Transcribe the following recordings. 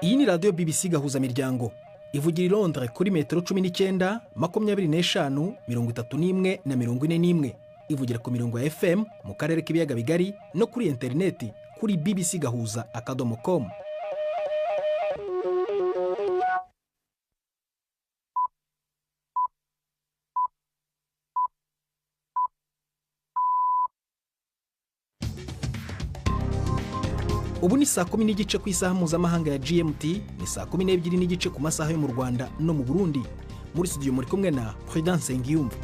Iyi ni radiyo BBC Gahuzamiryango ivugira i Londres kuri metero 19, 25, 31 na 41. Ivugira ku mirongo ya FM mu karere k'ibiyaga bigari no kuri interineti kuri bbcgahuza.com. Ubu ni saa 10:15 ku isaha mpuzamahanga ya GMT, ni saa 12:15 ku masaha yo mu Rwanda no mu Burundi. Muri studio muri kumwe na Prudence Ngiyumva.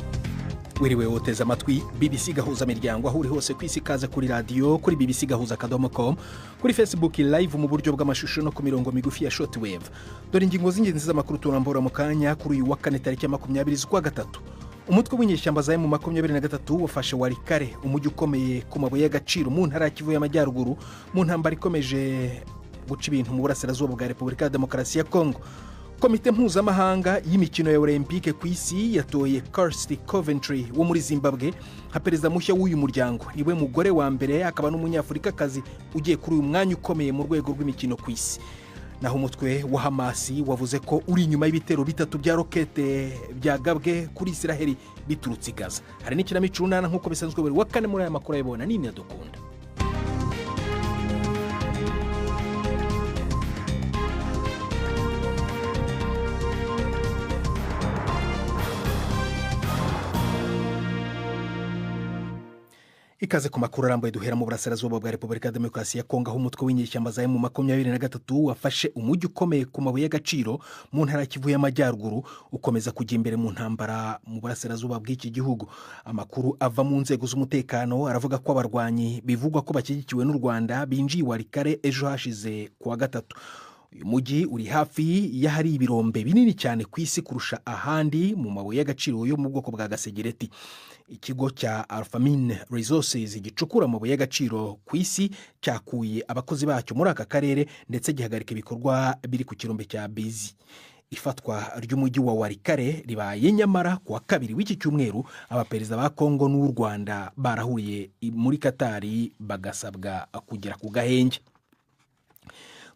Wiriwe woteze amatwi BBC Gahuzamiryango aho uri hose ku isi, ikaze kuri radiyo kuri bbcgahuza.com, kuri Facebook live mu buryo bw'amashusho no ku mirongo migufi ya shortwave. Dore ingingo z'ingenzi z'amakuru turambura mu kanya kuri uyu wa kane tariki ya 20 z'ukwa gatatu. Umutwe w'inyeshyamba za M23 wafashe Walikare, umujyi ukomeye ku mabuye y'agaciro mu ntara ya Kivu y'Amajyaruguru, mu ntambara ikomeje guca ibintu mu burasirazuba bwa Repubulika ya Demokarasi ya Kongo. Komite mpuzamahanga y'imikino ya Olympique ku isi yatoye Kirsty Coventry wo muri Zimbabwe nka perezida mushya w'uyu muryango. Niwe mugore wa mbere akaba n'umunyafurikakazi ugiye kuri uyu mwanya ukomeye mu rwego rw'imikino ku isi. Naho umutwe wa Hamasi wavuze ko uri inyuma y'ibitero bitatu bya rokete byagabwe kuri Israheli biturutse i Gaza. Hari n'ikinamico urunana nk'uko bisanzwe buri wa kane muri aya makuru ayibona nini dukunda. Ikaze ku makuru arambuye duhera mu burasirazuba bwa Repubulika ya Demokarasi ya Kongo, aho umutwe w'inyeshyamba za M23 wafashe umujyi ukomeye ku mabuye y'agaciro mu ntara ya Kivu y'Amajyaruguru, ukomeza kujya imbere mu ntambara mu burasirazuba bw'iki gihugu. Amakuru ava mu nzego z'umutekano aravuga ko abarwanyi bivugwa ko bashyigikiwe n'u Rwanda binjiye Walikare ejo hashize kuwa gatatu. Uyu mujyi uri hafi y'ahari ibirombe binini cyane ku isi kurusha ahandi mu mabuye y'agaciro yo mu bwoko bwa gasegereti. Ikigo cya Alphamine Resources gicukura amabuye y'agaciro ku isi cyakuye abakozi bacyo muri aka karere ndetse gihagarika ibikorwa biri ku kirombe cya Bizi. Ifatwa ry'umujyi wa Walikare ribaye nyamara kuwa kabiri w'iki cyumweru abaperezida ba Kongo n'u Rwanda barahuriye muri Katari bagasabwa kugera ku gahenge.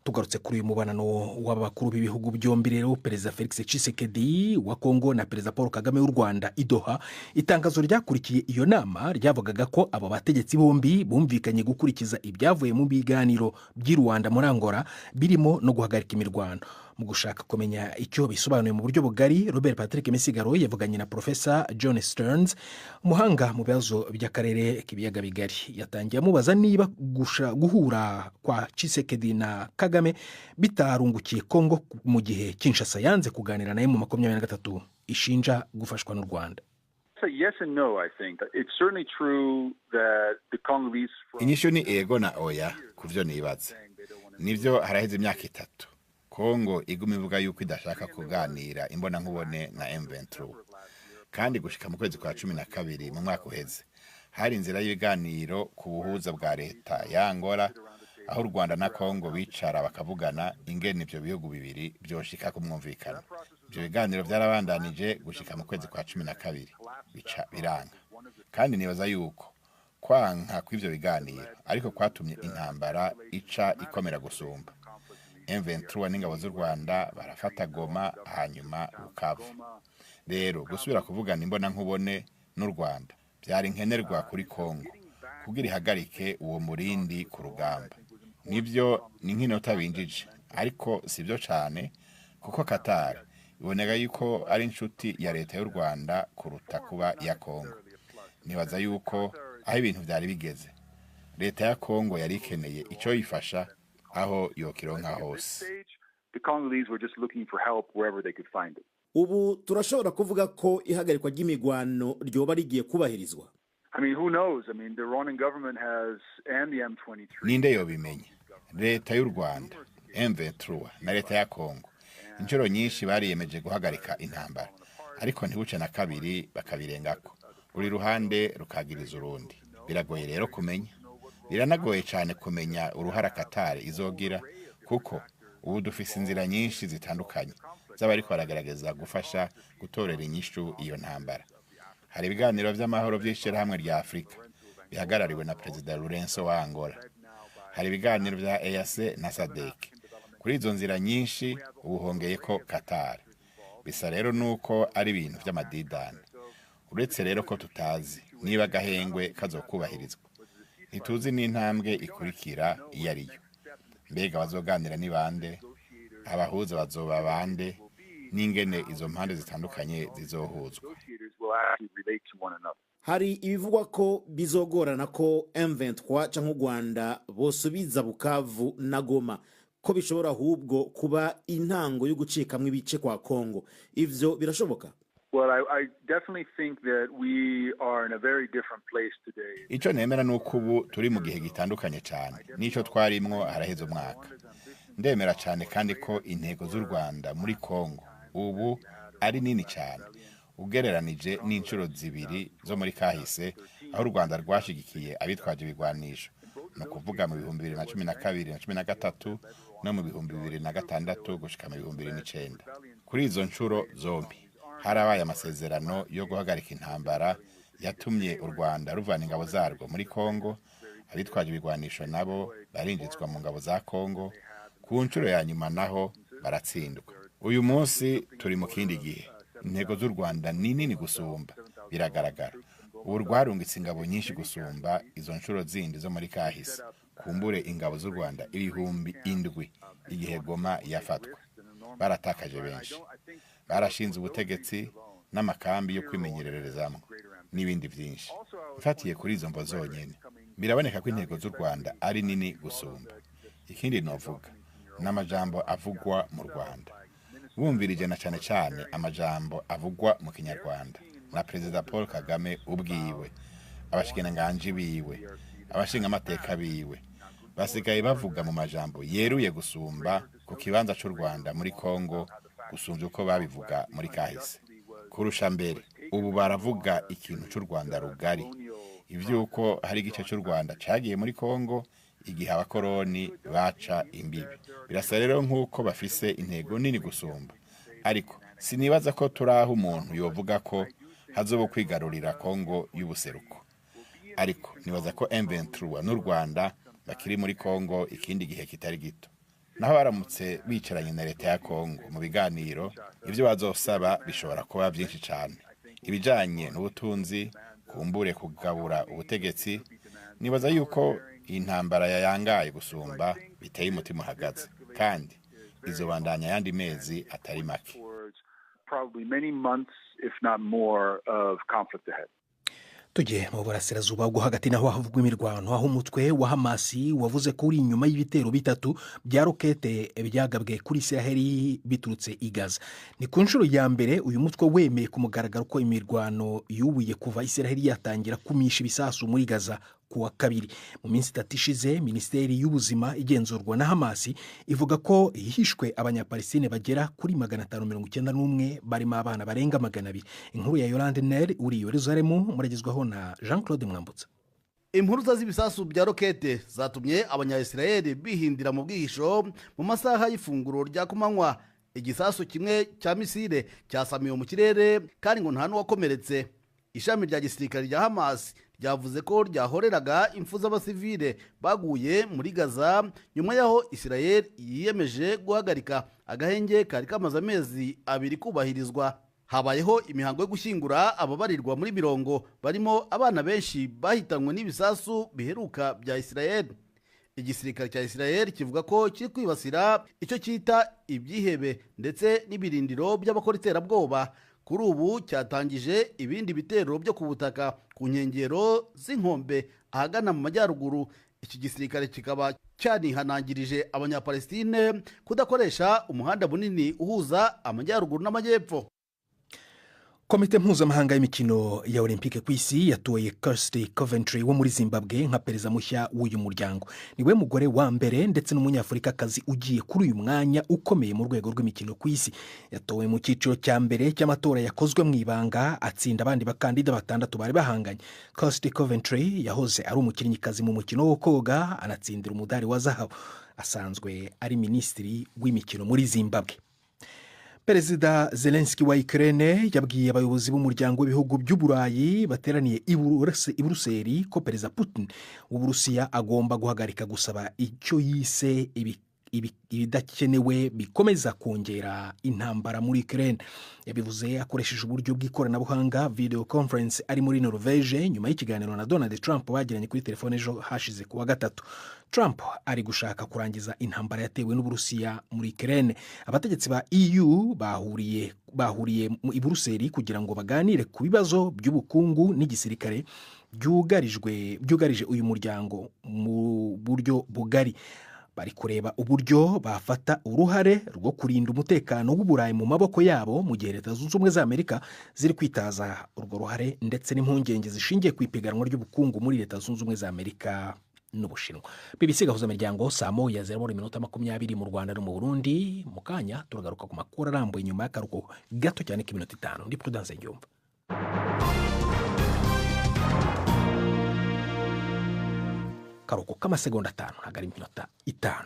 Tugarutse kuri uyu mubonano w'abakuru b'ibihugu byombi rero, Perezida Felix Tshisekedi wa Kongo na Perezida Paul Kagame w'u Rwanda i Doha, itangazo ryakurikiye iyo nama ryavugaga ko abo bategetsi bombi bumvikanye gukurikiza ibyavuye mu biganiro by'i Rwanda muri Angola, birimo no guhagarika imirwano. Mu gushaka kumenya icyo bisobanuye mu buryo bugari, Robert Patrick Misigaro yavuganye na Profesa John Stearns, umuhanga mu bibazo by'akarere k'ibiyaga bigari. Yatangiye amubaza niba guhura kwa Tshisekedi na Kagame bitarungukiye Kongo mu gihe Kinshasa yanze kuganira na M23 ishinja gufashwa n'u Rwanda. Inyishu ni ego na oya kuvyo nibaza. Nivyo haraheze imyaka 3 Kongo iguma ivuga yuko idashaka kuganira imbona nkubone na M23. Kandi gushika mu kwezi kwa 12 mu mwaka uheze hari inzira y'ibiganiro ku buhuza bwa leta ya Angola, aho u Rwanda na Kongo bicara bakavugana ingene ivyo bihugu bibiri byoshika kumwumvikana. Ivyo biganiro byarabandanije gushika mu kwezi kwa 12 bica biranga. Kandi nibaza yuko kwanka kw'ivyo biganiro ariko kwatumye intambara ica ikomera gusumba. M23 n'ingabo z'u Rwanda barafata Goma hanyuma Bukavu. Rero gusubira kuvugana imbona nkubone n'u Rwanda byari nkenerwa kuri Kongo kugira ihagarike uwo murindi ku rugamba. Nivyo ni nk'inota binjije, ariko sivyo cyane kuko Qatar iboneka yuko ari inshuti ya leta y'u Rwanda kuruta kuba ya Kongo. Nibaza yuko aho ibintu byari bigeze leta ya Kongo yari ikeneye ico yifasha aho yokironka hose. Ubu turashobora kuvuga ko ihagarikwa ry'imigwano ryoba rigiye kubahirizwa. Ninde yobimenya? Leta y'u Rwanda, M23 na leta ya Kongo inshuro nyinshi bariyemeje guhagarika intambara, ariko ntibuce na kabiri bakabirengako, buri ruhande rukagiriza urundi. Biragoye rero kumenya, biranagoye cyane kumenya uruhara Qatar izogira, kuko ubu dufise inzira nyinshi zitandukanye z'abariko baragerageza gufasha gutorera inyishu iyo ntambara. Hari ibiganiro vy'amahoro vy'ishirahamwe rya Afrika bihagarariwe na Perezida Lourenço wa Angola. Hari ibiganiro vya EAC na SADC. Kuri izo nzira nyinshi ubu hongeye ko Qatar. Bisa rero nuko ari ibintu by'amadidani. Uretse rero ko tutazi niba agahengwe kazokubahirizwa, ntituzi n'intambwe ikurikira iyo ariyo. Mbega bazoganira ni bande? Abahuza bazoba bande? N'ingene izo mpande zitandukanye zizohuzwa? Negotiators will actually relate to one another. Hari ibivugwa ko bizogorana ko M23 canke u Rwanda bosubiza Bukavu na Goma, ko bishobora ahubwo kuba intango yo gucikamwo ibice kwa Kongo. Ivyo birashoboka? Well, I definitely think that we are in a very different place today. Icyo nemera ni uko ubu turi mu gihe gitandukanye cyane n'icyo twarimwo haraheze umwaka. Ndemera cyane kandi ko intego z'u Rwanda muri Kongo ubu ari nini cyane ugereranije n'inshuro zibiri zo muri kahise aho u Rwanda rwashigikiye abitwaje ibigwanisho, ni ukuvuga mu 2012 na 13 no mu 2006 gushika mu 2009. Kuri izo nshuro zombi harabaye amasezerano yo guhagarika intambara yatumye u Rwanda ruvana ingabo zarwo muri Kongo, abitwaje ibigwanisho nabo barinjizwa mu ngabo za Kongo. Ku nshuro ya nyuma naho baratsindwa. Uyu munsi turi mu kindi gihe. Intego z'u Rwanda ni nini gusumba, biragaragara. Ubu rwarungitse ingabo nyinshi gusumba izo nshuro zindi zo muri kahise, kumbure ingabo z'u Rwanda 7000. Igihe Goma yafatwa baratakaje benshi, barashinze ubutegetsi n'amakambi yo kwimenyererezamo n'ibindi byinshi. Mfatiye kuri izo mvo zonyine, biraboneka ko intego z'u Rwanda ari nini gusumba. Ikindi novuga n'amajambo avugwa mu Rwanda, bumvirije na cyane cyane amajambo avugwa mu Kinyarwanda na Perezida Paul Kagame ubwiwe, abashikiranganji biwe, abashingamateka biwe, basigaye bavuga mu majambo yeruye gusumba ku kibanza cy'u Rwanda muri Kongo gusumvya uko babivuga muri kahise. Kurusha mbere, ubu baravuga ikintu cy'u Rwanda rugari, ivy'uko hari igice cy'u Rwanda cagiye muri Kongo igihe abakoroni baca imbibi. Birasa rero nk'uko bafise intego nini gusumba, ariko sinibaza ko turaho umuntu yovuga ko hazoba kwigarurira Kongo y'ubuseruko. Ariko nibaza ko M23 n'u Rwanda bakiri muri Kongo ikindi gihe kitari gito. Naho baramutse bicaranye na leta ya Kongo mu biganiro, ibyo bazosaba bishobora kuba byinshi cyane, ibijanye n'ubutunzi, kumbure kugabura ubutegetsi. Nibaza yuko iyi ntambara yayangaye gusumba biteye umutima uhagaze, kandi izobandanya ayandi mezi atari make. Towards probably many months, if not more, of conflict ahead. Tujye mu burasirazuba bwo hagati, naho havugwa imirwano, aho umutwe wa Hamasi wavuze ko uri inyuma y'ibitero bitatu bya rokete byagabwe kuri Israheli biturutse i Gaza. Ni ku nshuro ya mbere uyu mutwe wemeye ku mugaragaro ko imirwano yubuye kuva Israheli yatangira kumisha ibisasu muri Gaza ku wa kabiri. Mu minsi 3 ishize, Minisiteri y'Ubuzima igenzurwa na Hamasi ivuga ko hishwe Abanyapalestine bagera kuri 591, barimo abana barenga 200. Inkuru ya Yolande Nel uri i Yerusalemu muragezwaho na Jean Claude Mwambutsa. Impuruza z'ibisasu bya rokete zatumye Abanyayisiraheli bihindira mu bwihisho mu masaha y'ifunguro rya kumanywa. Igisasu kimwe cya misile cyasamiwe mu kirere kandi ngo nta n'uwakomeretse. Ishami rya gisirikare rya Hamas ryavuze ko ryahoreraga impfu z'abasivile baguye muri Gaza nyuma y'aho Israel yiyemeje guhagarika agahenge kari kamaze amezi 2 kubahirizwa. Habayeho imihango yo gushyingura ababarirwa muri mirongo, barimo abana benshi bahitanywe n'ibisasu biheruka bya Israel. Igisirikare cya Israel kivuga ko kiri kwibasira icyo cyita ibyihebe ndetse n'ibirindiro by'abakora iterabwoba. Kuri ubu cyatangije ibindi bitero byo ku butaka ku nkengero z'inkombe ahagana mu majyaruguru. Iki gisirikare kikaba cyanihanangirije Abanyapalestine kudakoresha umuhanda munini uhuza amajyaruguru n'amajyepfo. Komite mpuzamahanga y'imikino ya Olympique ku isi yatoye Kirsty Coventry wo muri Zimbabwe nka perezida mushya w'uyu muryango. Niwe mugore wa mbere ndetse n'Umunyafurikakazi ugiye kuri uyu mwanya ukomeye mu rwego rw'imikino ku isi. Yatowe mu cyiciro cya mbere cy'amatora yakozwe mu ibanga, atsinda abandi bakandida batandatu bari bahanganye. Kirsty Coventry yahoze ari umukinnyikazi mu mukino wo koga, anatsindira umudari wa zahabu. Asanzwe ari minisitiri w'imikino muri Zimbabwe. Perezida Zelensky wa Ukraine yabwiye abayobozi b'umuryango w'ibihugu by'Uburayi bateraniye i Buruseli ko Perezida Putin w'Uburusiya agomba guhagarika gusaba icyo yise Ibidakenewe bikomeza kongera intambara muri Ukraine. Yabivuze akoresheje uburyo bw'ikoranabuhanga, video conference, ari muri Norvege, nyuma y'ikiganiro na Donald Trump bagiranye kuri telefone ejo hashize kuwa gatatu. Trump ari gushaka kurangiza intambara yatewe n'Uburusiya muri Ukraine. Abategetsi ba EU bahuriye i Buruseli kugira ngo baganire ku bibazo by'ubukungu n'igisirikare byugarije uyu muryango mu buryo bugari. Bari kureba uburyo bafata uruhare rwo kurinda umutekano w'Uburayi mu maboko yabo, mu gihe Leta Zunze Ubumwe za Amerika ziri kwitaza urwo ruhare, ndetse n'impungenge zishingiye ku ipiganwa ry'ubukungu muri Leta Zunze Ubumwe za Amerika n'Ubushinwa. BBC Gahuzamiryango, saa 1:20 mu Rwanda no mu Burundi. Mu kanya turagaruka ku makuru arambuye nyuma y'akaruhuko gato cyane k'iminota 5. Ndi Prudence Ngyumva. Karuhuko k'amasegonda 5, ntabwo ari iminota 5.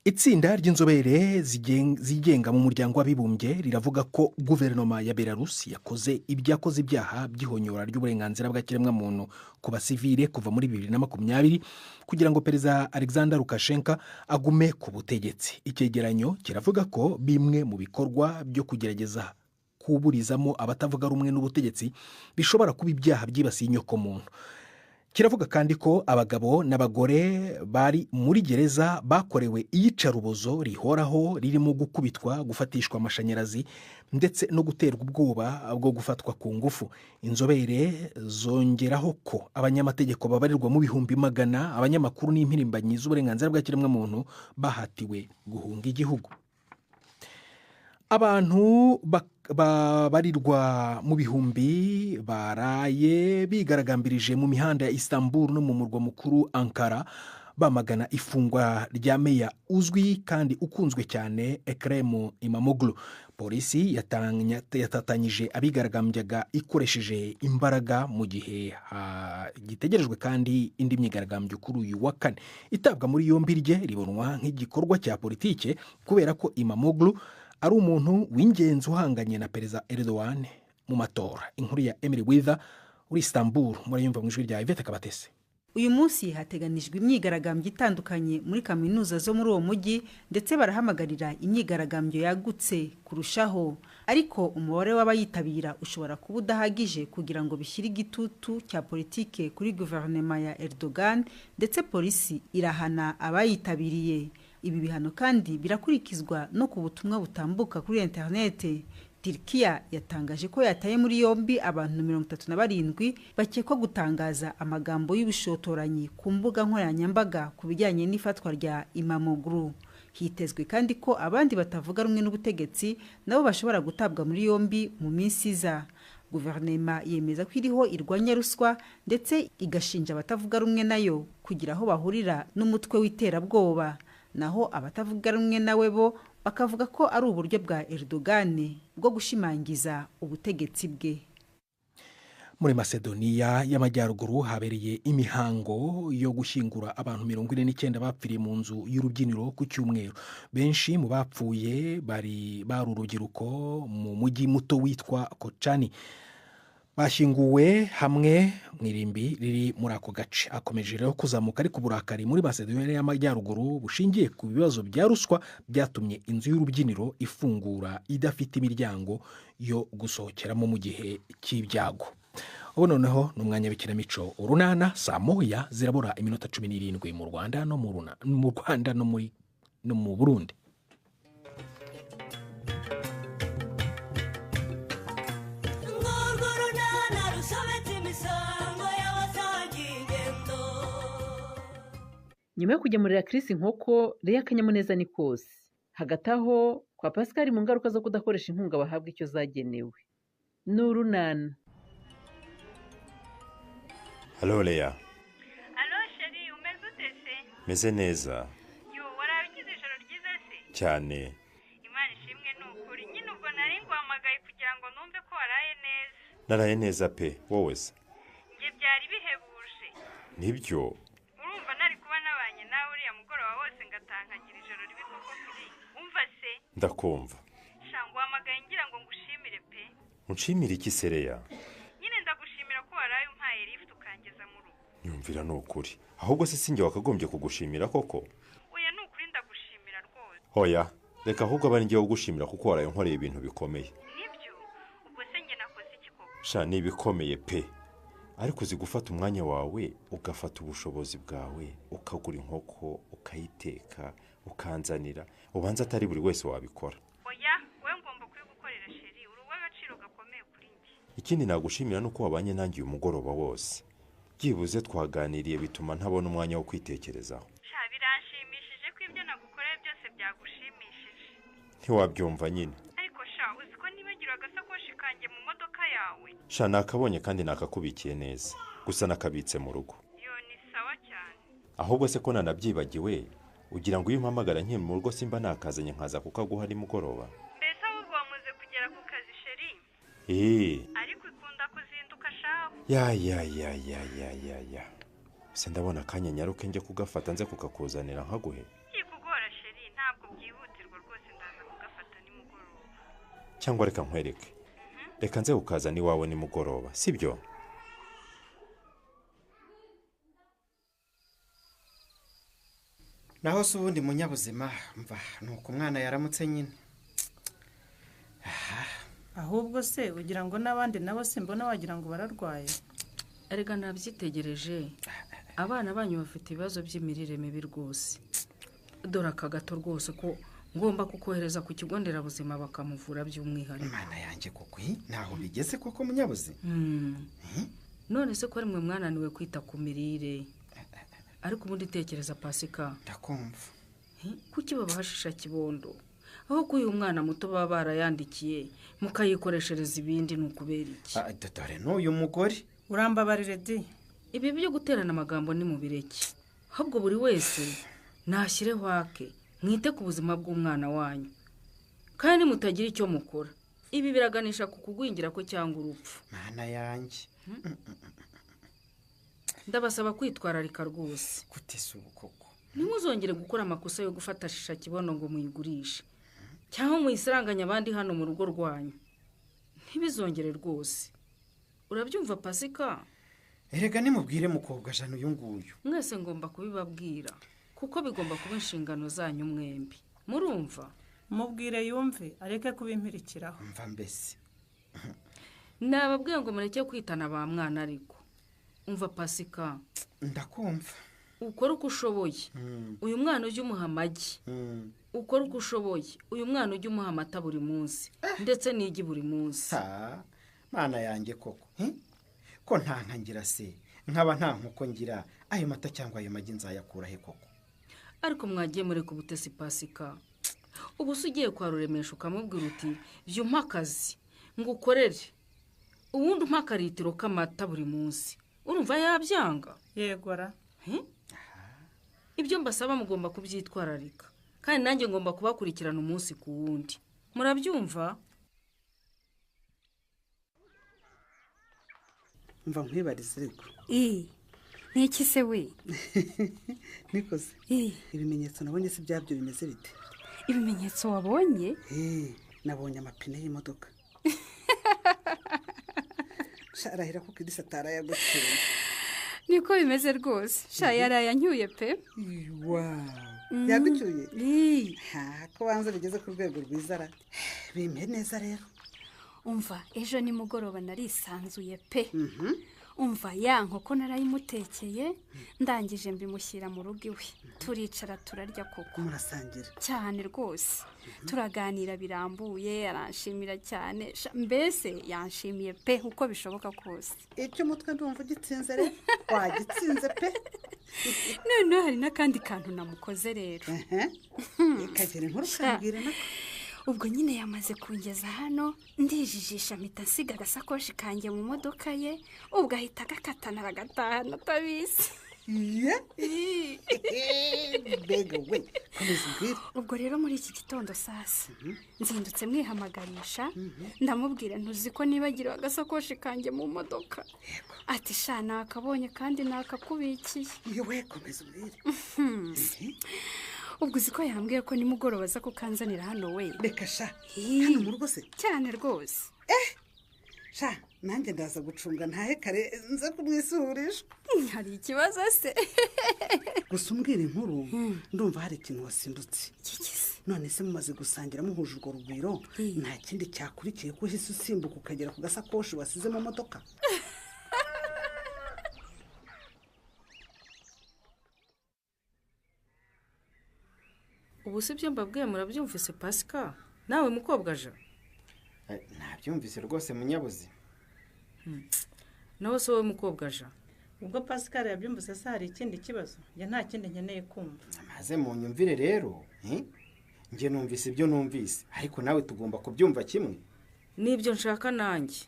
Itsinda ry'inzobere zigenga mu Muryango w'Abibumbye riravuga ko guverinoma ya Belarus yakoze ibyaha by'ihonyora ry'uburenganzira bwa kiremwamuntu ku basivile kuva muri 2020 kugira ngo Perezida Alexander Lukashenko agume ku butegetsi. Icyegeranyo kiravuga ko bimwe mu bikorwa byo kugerageza kuburizamo abatavuga rumwe n'ubutegetsi bishobora kuba ibyaha byibasiye inyokomuntu. Kiravuga kandi ko abagabo n'abagore bari muri gereza bakorewe iyicarubozo rihoraho, ririmo gukubitwa, gufatishwa amashanyarazi ndetse no guterwa ubwoba bwo gufatwa ku ngufu. Inzobere zongeraho ko abanyamategeko babarirwa mu bihumbi magana, abanyamakuru n'impirimbanyi z'uburenganzira bwa kiremwamuntu bahatiwe guhunga igihugu. Abantu babarirwa mu bihumbi baraye bigaragambirije mu mihanda ya Istanbul no mu murwa mukuru Ankara, bamagana ifungwa rya meya uzwi kandi ukunzwe cyane Ekrem Imamoglu. Polisi yatatanyije abigaragambyaga ikoresheje imbaraga, mu gihe gitegerejwe kandi indi myigaragambyo kuri uyu wa kane. Itabwa muri yombi rye ribonwa nk'igikorwa cya politike, kubera ko Imamoglu ari umuntu w'ingenzi uhanganye na Perezida Erdogan mu matora. Inkuru ya Emily Wither uri Istanbul murayumva mu ijwi rya Yvette Kabatese. Uyu munsi hateganijwe imyigaragambyo itandukanye muri kaminuza zo muri uwo mujyi, ndetse barahamagarira imyigaragambyo yagutse kurushaho, ariko umubare w'abayitabira ushobora kuba udahagije kugira ngo bishyire igitutu cya politike kuri guverinoma ya Erdogan, ndetse polisi irahana abayitabiriye. Ibi bihano kandi birakurikizwa no ku butumwa butambuka kuri interinete. Turkiya yatangaje ko yataye muri yombi abantu 37 bakekwa gutangaza amagambo y'ubushotoranyi ku mbuga nkoranyambaga ku bijyanye n'ifatwa rya Imamoglu. Hitezwe kandi ko abandi batavuga rumwe n'ubutegetsi nabo bashobora gutabwa muri yombi mu minsi iza. Guverinoma yemeza ko iriho irwanya ruswa, ndetse igashinja abatavuga rumwe nayo kugira aho bahurira n'umutwe w'iterabwoba. Naho abatavuga rumwe nawe bo bakavuga ko ari uburyo bwa Erdogan bwo gushimangiza ubutegetsi bwe. Muri Macedonia y'Amajyaruguru habereye imihango yo gushyingura abantu 49 bapfiriye mu nzu y'urubyiniro ku cyumweru. Benshi mu bapfuye bari urubyiruko mu mujyi muto witwa Kochani. Bashyinguwe hamwe mu irimbi riri muri ako gace. Akomeje rero kuzamuka ariko uburakari muri Macedonia y'Amajyaruguru bushingiye ku bibazo bya ruswa byatumye inzu y'urubyiniro ifungura idafite imiryango yo gusohokeramo mu gihe cy'ibyago. Ubu noneho ni umwanya w'ikinamico Urunana, saa 0:17 mu Rwanda no mu Rwanda no mu Burundi. Nyuma yo kugemurira Chris inkoko, Leah akanyamuneza ni kose. Hagati aho kwa Pascal mu ngaruka zo kudakoresha inkunga bahabwa icyo zagenewe. Ni Urunana. Halo Leah. Halo chérie, umeze ute se? Meze neza. Yo, warabigize ijoro ryiza se? Cyane. Imana ishimwe ni ukuri. Nyine ubwo nari nguhamagaye kugira ngo numve ko waraye neza. Naraye neza pe, wowe se? Njye byari bihebuje. Nibyo. Urumva nari kuba nabanye nawe uriya mugoroba wose ngatankagira ijoro ribi koko kuri. Umva se? Ndakumva. Sha nguhamagaye ngira ngo ngushimire pe. Unshimire iki se Leah? Nyine ndagushimira ko waraye umpaye lift ukangeza mu rugo. Nyumvira ni ukuri. Ahubwo se sinjye wakagombye kugushimira koko? Oya ni ukuri ndagushimira. Hoya, reka ahubwo aba ngiye kugushimira kuko waraye nkoreye ibintu bikomeye. Nibyo, ubwo se njye nakoze iki koko? Sha ni ibikomeye pe. Ariko uzi gufata umwanya wawe, ugafata ubushobozi bwawe, ukagura inkoko, ukayiteka, ukanzanira, ubanza atari buri wese wabikora. Oya, wowe ngomba kubigukorera sheri, uri uw'agaciro gakomeye kuri njye. Ikindi nagushimira nuko wabanye nanjye uyu mugoroba wose. Byibuze twaganiriye bituma ntabona umwanya wo kwitekerezaho. Sha biranshimishije ko ibyo nagukoreye byose byagushimishije. Ntiwabyumva nyine. Ariko sha uzi ko nibagiwe agasakoshi kanjye mu modoka yawe. Sha nakabonye kandi nakakubikiye neza. Gusa nakabitse mu rugo. Yo ni sawa cyane. Ahubwo se ko nanabyibagiwe, ugira ngo iyo umpamagara nkiri mu rugo simba nakazanye nkaza kukaguha nimugoroba. Mbese ahubwo wamaze kugera ku kazi sheri? Ariko ikunda kuzinduka shaho. Ya ya ya ya ya ya ya. Se ndabona akanya nyaruke njye kugafata nze kukakuzanira nkaguhe. Kikugora sheri, ntabwo byihutirwa rwose, ndaza kugafata nimugoroba. Cyangwa reka nkwereke. Reka nze kukazana iwawe nimugoroba, sibyo? Naho se ubundi munyabuzima, mva nuko umwana yaramutse nyine. Ahubwo se ugira ngo n'abandi nabo simbona wagira ngo bararwaye. Erega nabyitegereje, abana banyu bafite ibibazo by'imirire mibi rwose. Dore aka gato rwose ko ngomba kukohereza ku kigo nderabuzima bakamuvura by'umwihariko. Imana yanjye koko, ntaho bigeze koko munyabuzima. None se ko ari mwe mwananiwe kwita ku mirire? Ariko ubundi tekereza Pasika. Ndakumva. Kuki babahashisha kibondo? Aho kuyu mwana muto baba barayandikiye mukayikoreshereza ibindi ni ukubera iki? Dore n'uyu mugore. Urambabarire di. Ibi byo guterana amagambo ni mubireke. Ahubwo buri wese nashyireho ake, mwite ku buzima bw'umwana wanyu. Kandi mutagira icyo mukora, ibi biraganisha ku kugwingira ko cyangwa urupfu. Mana yanjye. Ndabasaba kwitwararika rwose. Gute se ubu koko? Ntimuzongere gukora amakosa yo gufata shisha kibono ngo muyigurishe cyangwa muyisaranganye abandi hano mu rugo rwanyu. Ntibizongere rwose. Urabyumva Pasika? Erega nimubwire mukobwa jana uyu nguyu. Mwese ngomba kubibabwira kuko bigomba kuba inshingano zanyu mwembi. Murumva? Mubwire yumve areke kubimpirikiraho. Mva mbese. Nababwiye ngo mureke kwitana ba mwana ariko. Umva Pasika. Ndakumva. Ukora uko ushoboye. Uyu mwana ujye umuha amagi. Ukora uko ushoboye. Uyu mwana ujye umuha amata buri munsi ndetse n'igi buri munsi. Mana yanjye koko. Ko nta nka ngira se, nkaba nta nkoko ngira, ayo mata cyangwa ayo magi nzayakura he koko? Ariko mwagiye mureka ubutesi Pasika. Ubu se ugiye kwa Ruremesha ukamubwira uti byo umpa akazi ngo ukorere, ubundi umpa akaritiro k'amata buri munsi, urumva yabyanga? Yegora. Ibyo mbasaba mugomba kubyitwararika, kandi nanjye ngomba kubakurikirana umunsi ku wundi. Murabyumva? Mva nkwibarize ariko. Niki se we? Nikoze. Ibimenyetso nabonye se byabyo bimeze bite? Ibimenyetso wabonye? Nabonye amapine y'imodoka. Sharahira ko Kirisi atarayaguteye. Niko bimeze rwose. Sha yarayancyuye pe. Wow. Yagucyuye? Ko banza bigeze ku rwego rwiza ra. Bimpe neza rero. Umva ejo nimugoroba narisanzuye pe. Umva ya nkoko narayimutekeye, ndangije mbimushyira mu rugo iwe. Turicara turarya koko. Murasangira? Cyane rwose. Turaganira birambuye, aranshimira cyane. Mbese yanshimiye pe uko bishoboka kose. Icyo mutwe ndumva ugitsinze rero. Wagitsinze pe. Noneho hari n'akandi kantu namukoze rero. Ikagera inkuru kambwira nako. Ubwo nyine yamaze kungeza hano, ndijijisha mpita nsiga agasakoshi kanjye mu modoka ye, ubwo ahita agakatana aragatahana atabizi. Mbega we, komeza umbwire. Ubwo rero muri iki gitondo sasa nzindutse mwihamagarisha, ndamubwira ntuzi ko nibagiriwe agasakoshi kanjye mu modoka. Ati sha nakabonye kandi nakakubikiye. Yewe, komeza umbwire. Ubwo uzi ko yambwiye ko nimugoroba aza kukanzanira hano we. Reka sha, hano mu rugo se? Cyane rwose. Sha, nanjye ndaza gucunga ntahe kare nza kumwisuhurisha. Hari ikibazo se? Gusa umbwira inkuru, ndumva hari ikintu wasimbutse. Iki se? None se mumaze gusangira muhuje urwo rugwiro, nta kindi cyakurikiye ko uhise usimbuka ukagera ku gasakoshi wasize mu modoka? Ubu si byo mbabwiye murabyumvise Pasika? Nawe mukobwa aje? Nabyumvise rwose munyabuzi. Nawe se wowe mukobwa aje? Ubwo Pascal yabyumvise se hari ikindi kibazo? Njye nta kindi nkeneye kumva. Maze munyumvire rero, njye numvise ibyo numvise, ariko nawe tugomba kubyumva kimwe. Nibyo nshaka nanjye.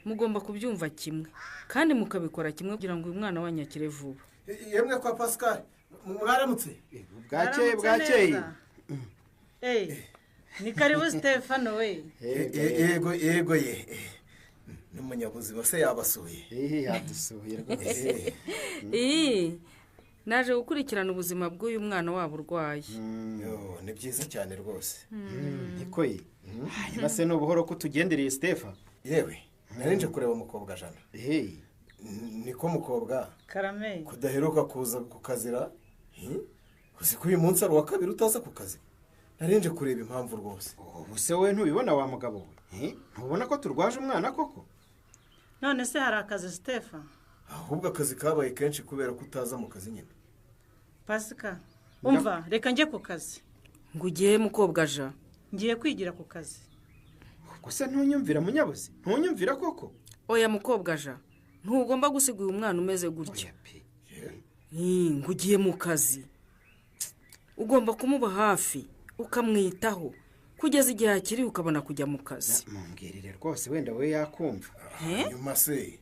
Mugomba kubyumva kimwe kandi mukabikora kimwe kugira ngo uyu mwana wanyakire vuba. Yemwe kwa Pascal, mwaramutse? Bwakeye bwakeye. Ni karibu Stefano we. Yego yego ye. N'umunyabuzima se yabasuye. Yadusuye rwose. Naje gukurikirana ubuzima bw'uyu mwana wabo urwaye. Yo, ni byiza cyane rwose. Niko ye. Hanyuma se n'ubuhoro ko tugendereye Stefano? Yewe, narinje kureba umukobwa Jana. Niko mukobwa. Karame. Kudaheruka kuza ku kazira. Uzi ko uyu munsi ari uwa kabiri utaza ku kazi. Narinje kureba impamvu rwose. Ubu se wowe ntubibona wa mugabo we? Ntubona ko turwaje umwana koko? None se hari akazi Stefano? Ahubwo akazi kabaye kenshi kubera ko utaza mu kazi nyine. Pasika, umva reka njye ku kazi. Ngo ugiye mukobwa aja? Ngiye kwigira ku kazi. Ubwo se ntunyumvira munyabuzi? Ntunyumvira koko? Oya mukobwa aja, ntugomba gusiga uyu mwana umeze gutya. Ngo ugiye mu kazi. Ugomba kumuba hafi, ukamwitaho kugeza igihe akiri ukabona kujya mu kazi. Mumbwirire rwose wenda we yakumva. Nyuma se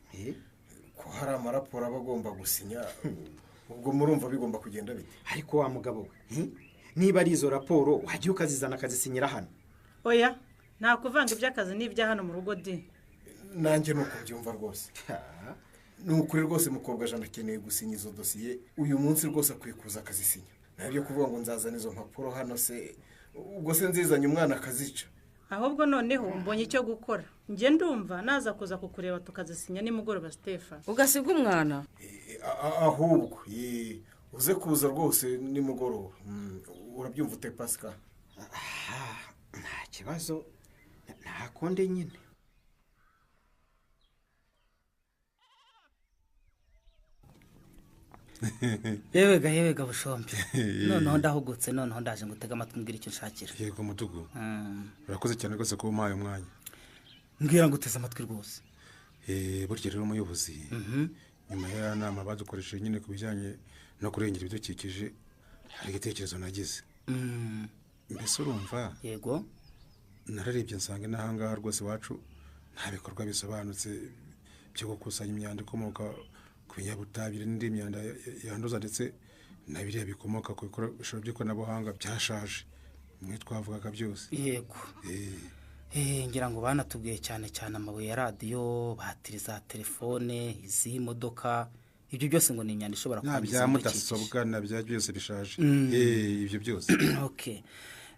ko hari amaraporo aba agomba gusinya, ubwo murumva bigomba kugenda bite? Ariko wa mugabo we, niba ari izo raporo wajya ukazizana akazisinyira hano. Oya, nta kuvanga iby'akazi n'ibya hano mu rugo di. Nanjye nuko byumva rwose. Ni ukuri rwose mukobwa Jana akeneye gusinya izo dosiye uyu munsi rwose akwiye kuza akazisinya. Nabyo kuvuga ngo nzazana izo mpapuro hano se ubwo se nzizanye umwana akazica. Ahubwo noneho mbonye icyo gukora. Njye ndumva naza kuza kukureba tukazisinya nimugoroba Stefano. Ugasiga umwana? Ahubwo uze kuza rwose nimugoroba. Urabyumva ute Pascal? Nta kibazo, nta konde nyine. Yewega yewega bushombe. Noneho ndahugutse, noneho ndaje ngutega amatwi mbwira icyo nshakira. Yego mudugu. Urakoze cyane rwose kuba umpaye umwanya. Mbwira nguteze amatwi rwose. Burya rero umuyobozi, nyuma ya nama badukoresheje nyine ku bijyanye no kurengera ibidukikije, hari igitekerezo nagize. Mbese urumva? Yego. Nararebye nsanga n'ahangaha rwose iwacu nta bikorwa bisobanutse byo gukusanya imyanda ikomoka ku binyabutabire n'indi myanda yanduza ndetse na biriya bikomoka ku bikoresho by'ikoranabuhanga byashaje. Mwe twavugaga byose. Yego. Ngira ngo banatubwiye cyane cyane amabuye ya radiyo, batiri za telefone, izi modoka, ibyo byose ngo ni imyanda ishobora kwangiza ibidukikije. Mudasobwa na bya byose bishaje. Ibyo byose. Okay.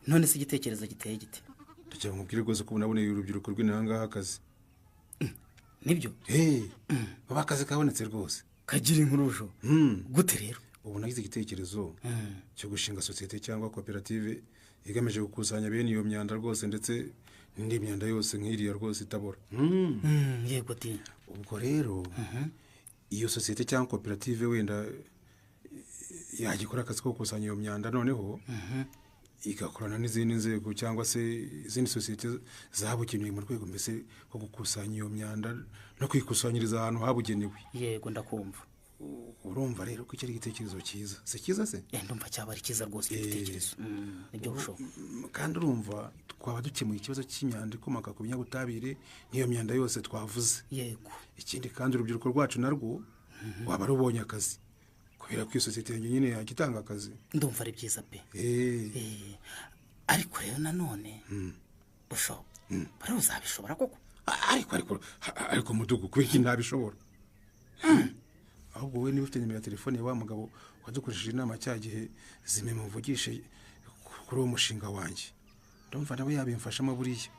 None se igitekerezo giteye gite? Ndagira ngo mubwire rwose ko naboneye urubyiruko rw'inahangaha akazi. Nibyo? Baba akazi kabonetse rwose. Kagira inkurujo. Gute rero? Ubu nagize igitekerezo cyo gushinga sosiyete cyangwa koperative igamije gukusanya bene iyo myanda rwose ndetse n'indi myanda yose nk'iriya rwose itabora. Yego di. Ubwo rero iyo sosiyete cyangwa koperative wenda yagikora akazi ko gukusanya iyo myanda noneho igakorana n'izindi nzego cyangwa se izindi sosiyete zabugenewe mu rwego mbese rwo gukusanya iyo myanda no kwikusanyiriza ahantu habugenewe. Yego ndakumva. Urumva rero ko icyo ari igitekerezo cyiza. Si cyiza se? Ndumva cyaba ari cyiza rwose igitekerezo. Nibyo bushoboka. Kandi urumva twaba dukemuye ikibazo cy'imyanda ikomoka ku binyabutabire n'iyo myanda yose twavuze. Yego. Ikindi kandi urubyiruko rwacu narwo waba rubonye akazi. Kubera ko iyo sosiyete yanjye nyine yagitanga akazi. Ndumva ari byiza pe. Ariko rero nanone busho bari uzabishobora koko? Ariko mudugu kubera iki ntabishobora? Ahubwo wowe niba ufite nimero ya telefone ya wa mugabo wadukoresheje inama cya gihe zime muvugishe kuri uwo mushinga wanjye. Ndumva nawe yabimfashamo buriya.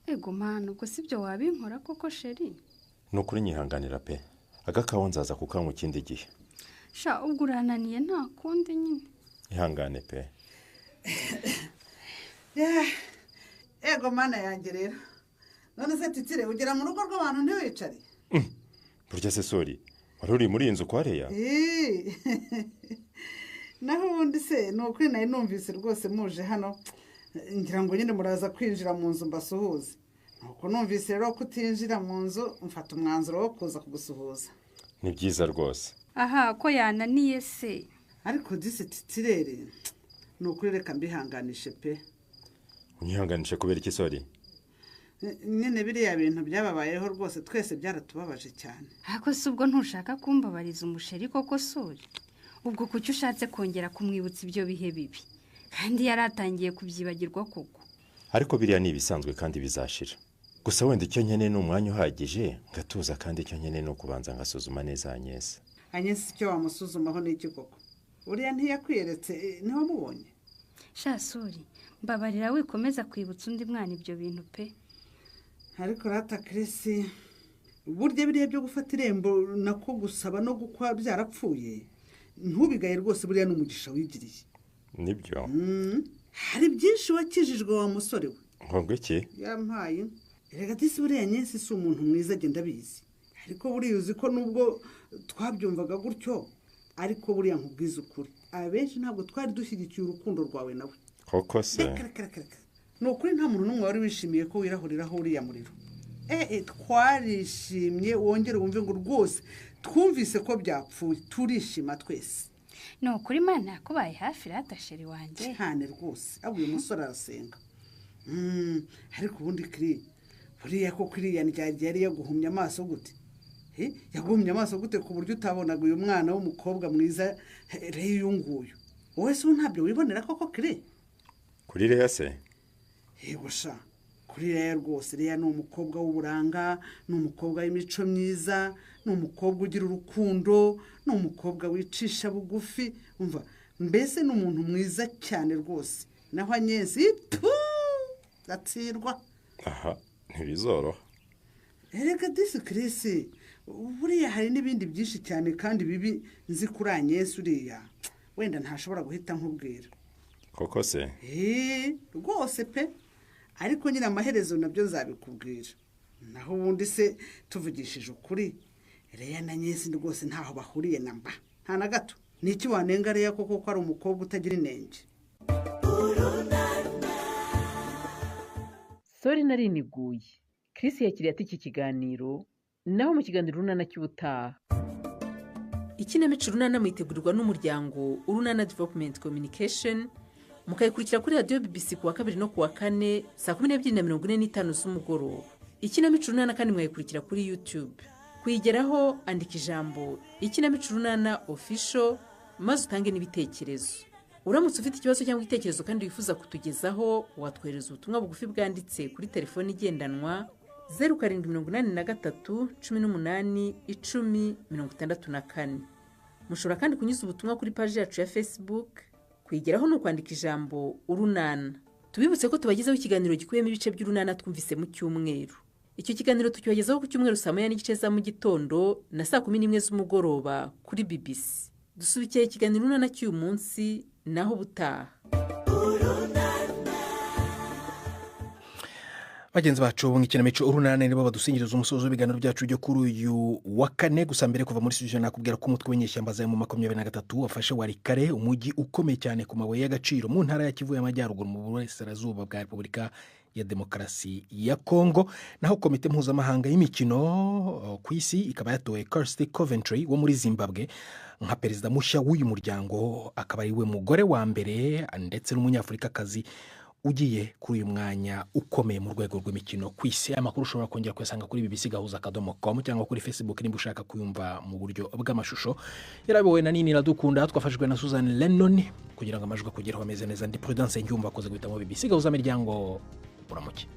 Ego mana, ubwo sibyo wabinkora koko sheri? Nukuri nyihanganira pe, Agakawa nzaza kukanywa ikindi gihe. Sha ubwo urananiye nta kundi nyine. Ihangane pe. Ego mana yanjye rero. None se Titire ugera mu rugo rw'abantu ntiwicare? Burya se Sori, wari uri muri iyi nzu kwa Leya? Naho ubundi se ni ukuri nari numvise rwose muje hano, ngira ngo nyine muraza kwinjira mu nzu mbasuhuze. Nuko numvise rero ko utinjira mu nzu mfata umwanzuro wo kuza kugusuhuza. Ni byiza rwose. Aha ko yananiye se. Ariko disi Titirere, ni ukuri reka mbihanganishe pe. Unyihanganishe kubera iki Sori? Nyine biriya bintu byababayeho rwose twese byaratubabaje cyane. Ariko si ubwo ntushaka kumbabariza umusheri koko Sori? Ubwo kuki ushatse kongera kumwibutsa ibyo bihe bibi? Kandi yaratangiye kubyibagirwa koko. Ariko biriya ni ibisanzwe kandi bizashira. Gusa wenda icyo nkeneye ni umwanya uhagije ngatuza, kandi icyo nkeneye ni ukubanza ngasuzuma neza Agnes. Agnes icyo wamusuzumaho ni iki koko? Uriya ntiyakwiyeretse, ntiwamubonye? Sha Sori, mbabarira wikomeza kwibutsa undi mwana ibyo bintu pe. Ariko rata Chris, burya biriya byo gufata irembo nako gusaba no gukwa byarapfuye. Ntubigaye rwose, buriya ni umugisha wigiriye. Nibyo. Hari byinshi wakijijwe wa musore we. Ngo iki? Yampaye. Erega disi buriya Agnes si umuntu mwiza agenda abizi. Ariko buriya uzi ko nubwo twabyumvaga gutyo, ariko buriya nkubwiza ukuri. Abenshi ntabwo twari dushyigikiye urukundo rwawe nawe. Koko se? Reka. Ni ukuri nta muntu n'umwe wari wishimiye ko wirahuriraho uriya muriro. Twarishimye wongere wumve ngo rwose twumvise ko byapfuye, turishima twese. Ni ukuri Imana yakubaye hafi rata sheri wanjye. Cyane rwose, abo uyu musore arasenga. Ariko ubundi kiri buriya ko kiriya ndyarya yari yaguhumye amaso gute? Yaguhumye amaso gute ku buryo utabonaga uyu mwana w'umukobwa mwiza Leya uyu nguyu? Wowe se ubu ntabyo wibonera koko kiri? Kuri Leya se? Yego sha, kuri Leya rwose. Leya ni umukobwa w'uburanga, ni umukobwa w'imico myiza, ni umukobwa ugira urukundo, ni umukobwa wicisha bugufi, umva mbese ni umuntu mwiza cyane rwose. Naho Agnes gatsirwa. Aha ntibizoroha. Erega disi Chris, buriya hari n'ibindi byinshi cyane kandi bibi nzi kuri Agnes uriya, wenda ntashobora guhita nkubwira. Koko se? Rwose pe. Ariko nyine amaherezo nabyo nzabikubwira. Naho ubundi se tuvugishije ukuri, Leya na Agnes rwose ntaho bahuriye na mba, nta na gato. Niki wanenga Leya koko ko ari umukobwa utagira inenge? Sori nariniguye. Chris yakiriye ati iki kiganiro, naho mu kiganiro Urunana cy'ubutaha. Ikinamico Urunana mwitegurirwa n'umuryango Urunana Development Communication, mukayikurikira kuri radiyo BBC kuwa kabiri no kuwa kane saa 12:45 z'umugoroba. Ikinamico Urunana kandi mwayikurikira kuri YouTube. Kuyigeraho andika ijambo Ikinamico Urunana Official maze utange n'ibitekerezo. Uramutse ufite ikibazo cyangwa igitekerezo kandi wifuza kutugezaho, watwohereza ubutumwa bugufi bwanditse kuri telefoni igendanwa 0783 18 10 64. Mushobora kandi kunyuza ubutumwa kuri paji yacu ya Facebook. Kuyigeraho ni ukwandika ijambo Urunana. Tubibutse ko tubagezaho ikiganiro gikubiyemo ibice by'Urunana twumvise mu cyumweru. Icyo kiganiro tukibagezaho ku cyumweru saa 1:30 za mu gitondo na saa 11 z'umugoroba kuri BBC. Dusubikiye ikiganiro Urunana cy'uyu munsi, naho ubutaha. Bagenzi bacu mu ikinamico Urunana nibo badusingiriza umusozo w'ibiganiro byacu byo kuri uyu wa kane. Gusa mbere kuva muri studio nakubwira ko umutwe w'inyeshyamba za M23 wafashe Walikare, umujyi ukomeye cyane ku mabuye y'agaciro mu ntara ya Kivu y'Amajyaruguru mu burasirazuba bwa Repubulika ya Demokarasi ya Kongo. Naho komite mpuzamahanga y'imikino ku isi ikaba yatoye Kirsty Coventry wo muri Zimbabwe nka perezida mushya w'uyu muryango, akaba ari we mugore wa mbere ndetse n'umunyafurikakazi ugiye kuri uyu mwanya ukomeye mu rwego rw'imikino ku isi. Amakuru ushobora kongera kuyasanga kuri bbc.gahuza.com cyangwa kuri Facebook niba ushaka kuyumva mu buryo bw'amashusho. Yarabiwe na Nini Iradukunda, twafashijwe na Susan Lennon kugira ngo amajwi akugeraho ameze neza. Ndi Prudence Ngyumva akoze guhitamo BBC Gahuza Miryango. Uramuke.